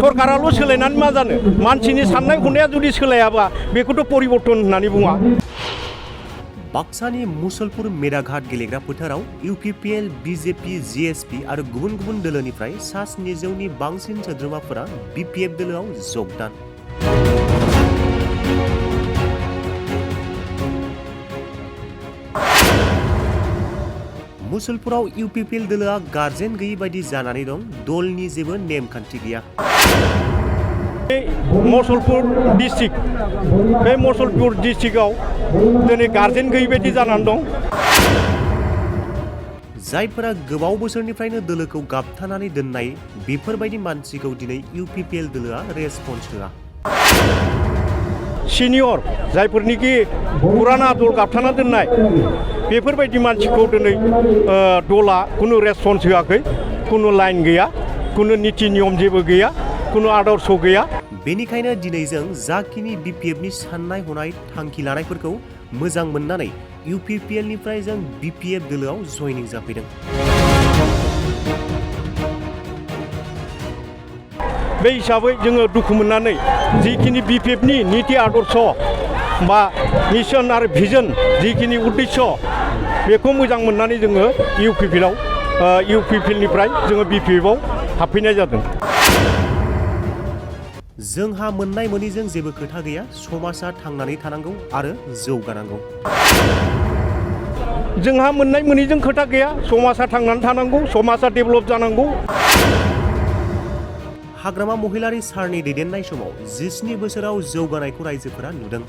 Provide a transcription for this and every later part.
सरकाराल' सोलायनानै मा जानो मानसिनि साननाय हनाया जुदि सोलायाबा बेखौथ' परिबर्तन होननानै बुङा। बाक्सानि मुसलपुर मेदाघाट गेलेग्रा फोथाराव UPPL, BJP, GSP आरो गुबुन गुबुन दोलोनिफ्राय सा 700नि बांसिन सोद्रोमाफोरा BPF दोलोआव जगदान। मुसलपुराव UPPL दोलोआ गार्जेन गैयि बायदि जानानै दं, दलनि जेबो नेमखान्थि गैया। मुसलपुर डिस्ट्रिक्ट बे मुसलपुर डिस्ट्रिक्टआव दिनै गार्जेन गैयि बायदि जानानै दं। जायफोरा गोबाव बोसोरनिफ्रायनो दोलोखौ गाबथानानै दोननाय बेफोरबायदि मानसिखौ दिनै UPPL दोलोआ रेसपन्स होआ। सिनियर जायफोरनिखि पुराना दल गाबथाना दोननाय बेफोरबायदि मानसिखौ दिनै दला खुनु रेसपन्स होआखै, खुनु लाइन गैया, खुनु नीति नियम जेबो गैया, खुनु आदर्श गैया। बेनिखायनो दिनै जों जाखिनि BPFनि साननाय हनाय थांखि लानायफोरखौ मोजां मोननानै UPPL निफ्राय जों BPF दोलोआव जयनिं जाफैदों। बे हिसाबै जोङो दुखु मोननानै जिखिनि BPFनि नीति आदर्श बा मिशन आरो भिजन जिखिनि उद्देश्य बेखौ मोजां मोननानै जोङो UPPLनिफ्राय जोङो BPFआव हाबफैनाय जादों। जोंहा मोननाय मोनैजों जेबो खोथा गैया, समाजा थांनानै थानांगौ आरो जौगानांगौ। जोंहा मोननाय मोनैजों खोथा गैया, समाजा थांनानै थानांगौ, समाजा डेभेलप जानांगौ। हाग्रामा महिलारि सारनि दैदेननाय समाव 17 बोसोराव जौगानायखौ रायजोफोरा नुदों।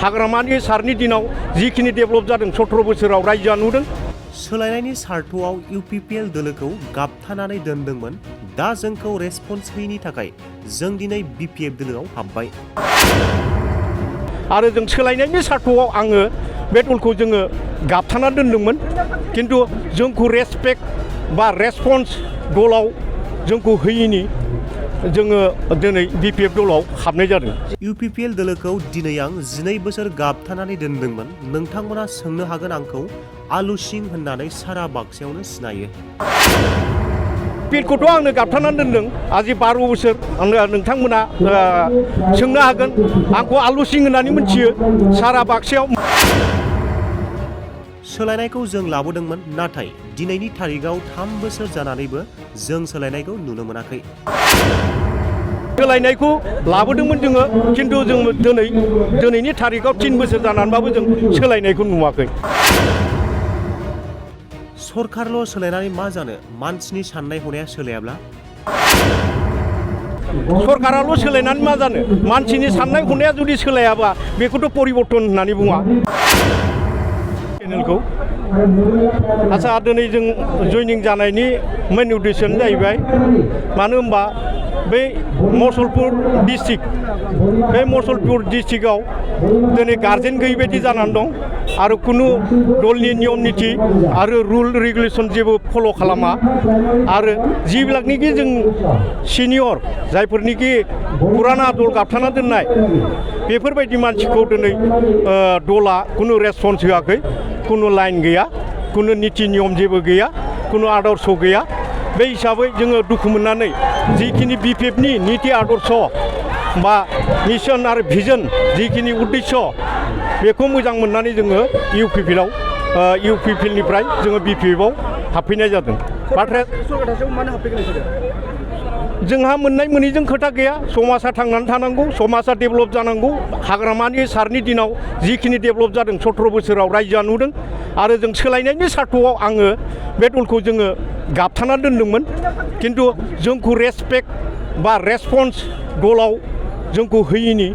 हाग्रामानि सारनि दिनाव जिखिनि डेभेलप जादों 17 बोसोराव रायजोआ नुदों। सोलायनायनि सार्थआव UPPL दोलोखौ गाबथानानै दोनदोंमोन। दा जोंखौ रेसपन्स होयैनि थाखाय जों दिनै BPF दोलोआव हाबबाय। आरो जों सोलायनायनि सार्थआव आङो बे दलखौ जोङो गाबथाना दोनदोंमोन, खिन्थु जोंखौ रेसपेक्ट बा रेसपन्स दलाव जोंखौ होयैनि जोङो दिनै BPF दलाव हाबनाय जादों। UPPL दोलोखौ दिनै आं 12 बोसोर गाबथानानै दोनदोंमोन। नोंथांमोना सोंनो हागोन आंखौ आलु सिं होननानै सारा बाक्सायावनो सिनायो। UPPLखौथ' आंनो गाबथानानै दोनदों आजि 12 बोसोर। नोंथांमोना सोंनो हागोन आंखौ आलु सिं होननानै मिथियो सारा बाक्सायाव। सोलायनायखौ जों लाबोदोंमोन, नाथाय दिनैनि थारिखआव 3 बोसोर जानानैबो जों सोलायनायखौ नुनो मोनाखै। सोलायनायखौ लाबोदोंमोन जोङो, खिन्थु जों दिनैनि थारिखआव 3 बोसोर जानानैबाबो जों सोलायनायखौ नुवाखै। सरकारल' सोलायनानै मा जानो, मानसिनि साननाय हनाया सोलायाब्ला? सरकाराल' सोलायनानै मा जानो मानसिनि साननाय हनाया जुदि सोलायाबा बेखौथ' परिबर्तन होननानै बुङा। चेनेलखौ आच्चा दिनै जों जयनिं जानायनि मेन उद्देश्यआनो जाहैबाय, मानो होनबा बै मुसलपुर डिस्ट्रिक्ट बे मुसलपुर डिस्ट्रिक्टआव दिनै गार्जेन गैयि बायदि जानानै दं आरो खुनु दलनि नियम निथि आरो रुल रेगुलेसन जेबो फल' खालामा। आरो जिबिलाकनिखि जों सिनियर जायफोरनिखि पुराना दल गाबथाना दोननाय बेफोरबायदि मानसिखौ दिनै दला खुनु रेसपन्स होआखै, खुनु लाइन गैया, खुनु नीति नियम जेबो गैया, खुनु आदर्श गैया। बे हिसाबै जोङो दुखु मोननानै जिखिनि BPFनि नीति आदर्श बा मिशन आरो भिजन जिखिनि उद्देश्य बेखौ मोजां मोननानै जोङो UPPLनिफ्राय जोङो BPFआव हाबफैनाय जादों। जोंहा मोननाय मोनैजों खोथा गैया, समाजा थांनानै थानांगौ, समाजा डेभेलप जानांगौ। हाग्रामानि सारनि दिनाव जिखिनि डेभेलप जादों 17 बोसोराव रायजोआ नुदों। आरो जों सोलायनायनि सार्थआव आङो बे दलखौ जोङो गाबथाना दोनदोंमोन, खिन्थु जोंखौ रेसपेक्ट बा रेसपन्स दलाव जोंखौ होयैनि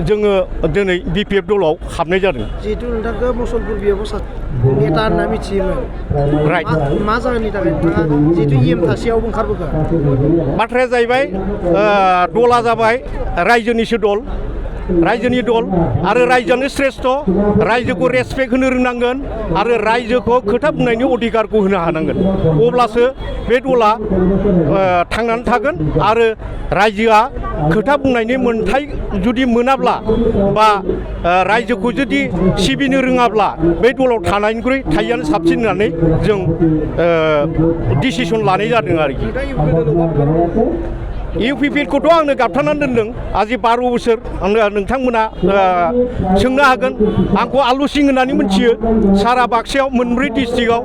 जोङो दिनै BPF दलाव हाबनाय जादों। जिहेतु नोंथांखौ मुसलपुर बेयावबो नेता होनना मिथियोमोन, राइट मा जाहोननि थाखाय नोंथाङा जिहेतु थासेयावबो ओंखारबोखो? बाथ्राया जाहैबाय दला जाबाय रायजोनिसो दल, रायजोनि दल आरो रायजोआनो श्रेष्ठ रायजोखौ रेसपेक्ट होनो रोंनांगोन आरो रायजोखौ खोथा बुंनायनि अधिकारखौ होनो हानांगोन अब्लासो बे दला थांनानै थागोन आरो रायजोआ खोथा बुंनायनि मोन्थाय जुदि मोनाब्ला बा रायजोखौ जुदि सिबिनो रोङाब्ला बे दलाव थानायनिख्रुइ थायैआनो साबसिन होननानै जों डिसिसन लानाय जादों आरोखि UPPL खौथ' आंनो गाबथानानै दोनदों आजि 12 बोसोर नोंथांमोना सोंनो हागोन आंखौ आलु सिं होननानै मिथियो सारा बाक्सायाव मोनब्रै डिस्ट्रिक्टआव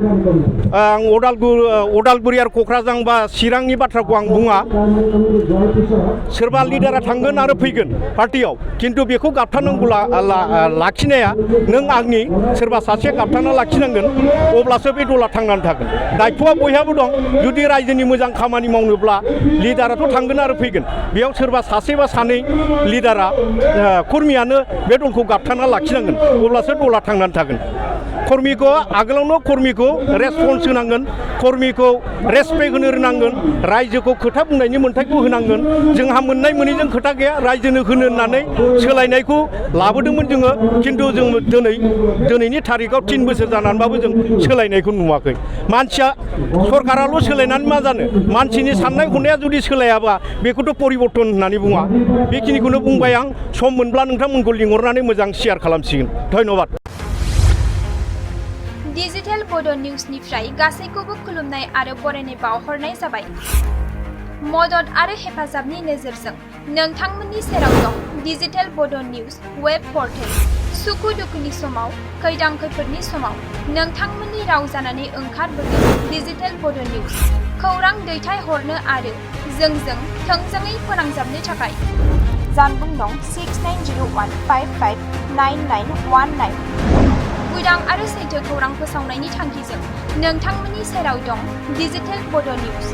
आं अदालगुरि आरो क'क्राझार बा चिरांनि बाथ्राखौ आं बुङा सोरबा लिडारा थांगोन आरो फैगोन पार्टियाव खिन्थु बेखौ गाबथानांगौ लाखिनाया नों आंनि सोरबा सासे गाबथाना लाखिनांगोन अब्लासो बे दला थांनानै थागोन दायथ'आ बयहाबो दं जुदि रायजोनि मोजां खामानि मावनोब्ला लिडाराथ' थांगोन आरो फैगोन बेयाव सोरबा सासे बा सानै लिडारा कर्मियानो बे दलखौ गाबथाना लाखिनांगोन अब्लासो दला थांनानै थागोन कर्मिखौ आगोलावनो कर्मिखौ रेसपन्स होनांगोन कर्मिखौ रेसपेक्ट होनो रोंनांगोन रायजोखौ खोथा बुंनायनि मोन्थायखौ होनांगोन जोंहा मोननाय मोनैजों खोथा गैया रायजोनो होनो होननानै सोलायनायखौ लाबोदोंमोन जोङो खिन्थु जों दिनैनि थारिखआव 3 बोसोर जानानैबाबो जों सोलायनायखौ नुवाखै मानसिया सरकाराल' सोलायनानै मा जानो मानसिनि साननाय हनाया जुदि सोलायाबा बेखौथ' परिबर्तन होननानै बुङा बेखिनिखौनो बुंबाय आं सम मोनब्ला नोंथांमोनखौ लिंहरनानै मोजां शेयार खालामसिगोन धन्यबाद डिजिटेल बड' निउसनिफ्राय गासैखौबो खुलुमनाय आरो बरायनाय बावहरनाय जाबाय मदद आरो हेफाजाबनि नोजोरजों नोंथांमोननि सेराव दं डिजिटेल बड' निउस वेब पर्टेल सुखु दुखुनि समाव खैदां खैफोदनि समाव नोंथांमोननि राव जानानै ओंखारबोगोन डिजिटेल बड' निउस खौरां दैथायहरनो आरो जोंजों थोंजोङै फोनांजाबनो थाखाय जानबुं नं 6901559919 उदां आरो सैथो खौरां फोसावनायनि थांखिजों नोंथांमोननि सेराव दं डिजिटेल बड' निउस